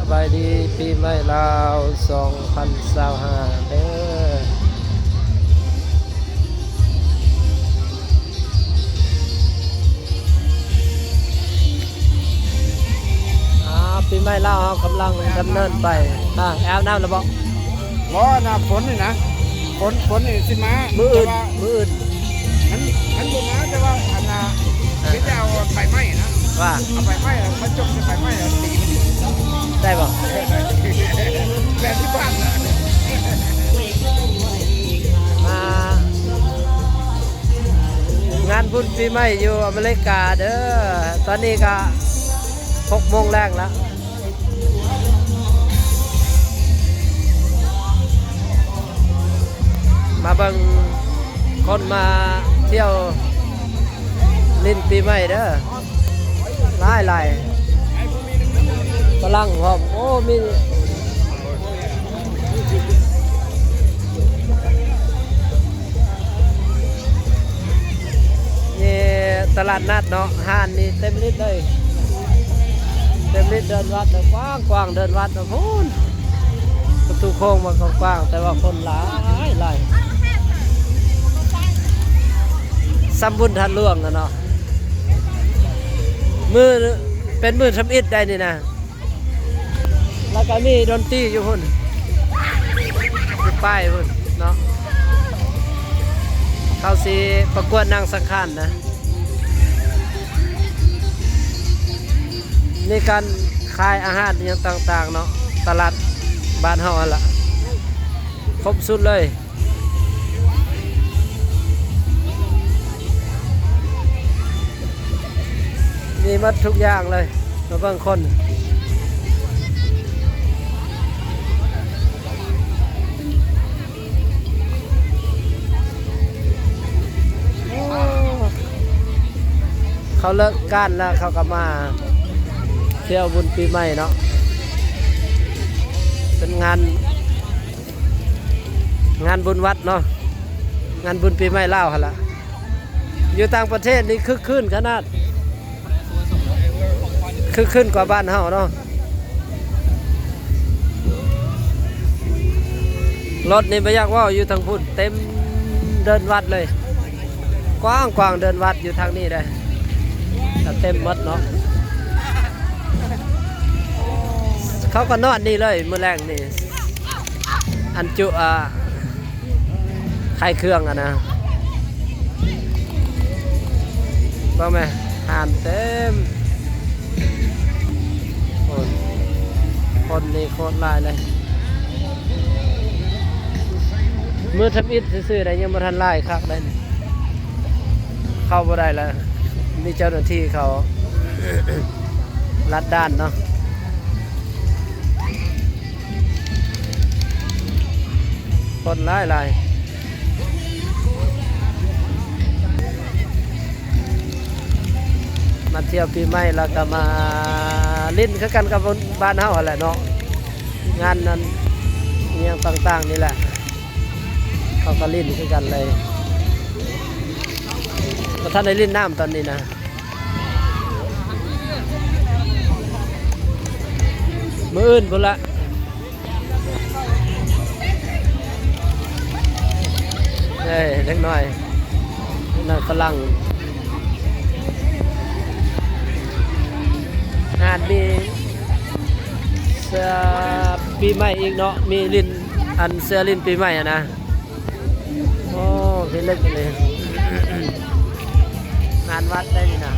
ສະບາຍດີປີໃໝ່ລາວສອງພັນຊາວຫ້າເດີ. ອ່າ ປີໃໝ່ລາວເຮົາກຳລັງດຳເນີນໄປ. ອ່າ ແອວນ້ຳແລ້ວບໍ່? ບໍ່ນະ ຝົນນີ້ນະ ຝົນ ຝົນນີ້ຊິມາ ມື້ອື່ນ ແຕ່ວ່າ ມື້ອື່ນ ມັນ ມັນບໍ່ມາ ແຕ່ວ່າອັນນ່າ ເອີ ເຂົາຈະເອົາໃບໄມ້ນະ ວ່າ ເອົາໃບໄມ້ມາຈົກໃສ່ໃບໄມ້ແລ້ວຕີມັນ ໄດ້ບໍ່? ເອີ ໄດ້ ແບບທີ່ບ້ານນະ. ອ່າ ງານບຸນປີໃໝ່ຢູ່ອາເມລິກາເດີ. ຕອນນີ້ກະຫົກໂມງແລງລະ. ມາເບິ່ງຄົນມາທ່ຽວຫຼິ້ນປີໃໝ່ເດີ ຫຼາຍໆ ຝຣັ່ງພ້ອມ. ໂອ້ ມີ ນີ້ຕະຫຼາດນັດເນາະ ຮ້ານນີ້ເຕັມລິດເລີຍ ເຕັມລິດ. ເດີ່ນວັດກວ້າງໆ ເດີ່ນວັດພຸ້ນ ປະຕູໂຄ້ງມັນກວ້າງໆ ແຕ່ວ່າຄົນຫຼາຍໆ ສ່ຳບຸນທາດຫຼວງຫັ້ນເນາະ. ມື້ ເປັນມື້ທຳອິດໄດ໋ນີ້ນະ. ແລ້ວກະມີດົນຕີຢູ່ພຸ້ນ ຢູ່ປ້າຍພຸ້ນເນາະ ເຂົາຊິປະກວດນາງສັງຂານນະ. ມີການຂາຍອາຫານອີ່ຫຍັງຕ່າງໆເນາະ ຕະຫຼາດບ້ານເຮົາຫັ້ນລະ ຄົບສຸດເລີຍ. ມີໝົດທຸກຢ່າງເລີຍ ມາເບິ່ງຄົນ. ໂອ້ ເຂົາເລີກການແລ້ວ ເຂົາກະມາທ່ຽວບຸນປີໃໝ່ເນາະ ເປັນງານ ງານບຸນວັດເນາະ ງານບຸນປີໃໝ່ລາວຫັ້ນລະ. ຢູ່ຕ່າງປະເທດນີ້ຄຶກຄື້ນຂະໜາດ ຄຶກຄື້ນກວ່າບ້ານເຮົາເນາະ. ລົດນີ້ບໍ່ຢາກເວົ້າ ຢູ່ທາງພຸ້ນເຕັມເດີ່ນວັດເລີຍ ກວ້າງໆ ເດີ່ນວັດຢູ່ທາງນີ້ເດ້ ກະເຕັມໝົດເນາະ. ເຂົາກະນອນນີ້ເລີຍມື້ແລງນີ້ ອັນຈຸ ອ່າ ຂາຍເຄື່ອງຫັ້ນນະ ເບິ່ງແມະ ຮ້ານເຕັມ ໂອ້ ຄົນນີ້ໂຄດຫຼາຍເລີຍ. ມື້ທຳອິດຊື່ໆ ໄດ໋ ຍັງບໍ່ທັນຫຼາຍຄັກໄດ໋ ເຂົ້າບໍ່ໄດ້ລະ ມີເຈົ້າໜ້າທີ່ເຂົາລັດດ່ານເນາະ. ຄົນຫຼາຍໆ ມາທ່ຽວປີໃໝ່ ແລ້ວກະມາຫຼິ້ນຄືກັນກັບບ້ານເຮົາຫັ້ນແຫຼະເນາະ ງານນັ້ນອີ່ຫຍັງຕ່າງໆນີ້ແຫຼະ ເຂົາກະຫຼິ້ນຄືກັນເລີຍ. ບໍ່ທັນໄດ້ຫຼິ້ນນ້ຳຕອນນີ້ນະ ມື້ອື່ນພຸ້ນລະ. ເອີ ເດັກນ້ອຍ ເດັກນ້ອຍຝຣັ່ງ ຫາດມີເສື້ອປີໃໝ່ອີກເນາະ ມີຫຼິ້ນ ອັນເສື້ອຫຼິ້ນປີໃໝ່ຫັ້ນນະ. ໂອ້ ພິລຶກອີ່ຫຼີ ງານວັດໄດ໋ນີ້ນະ.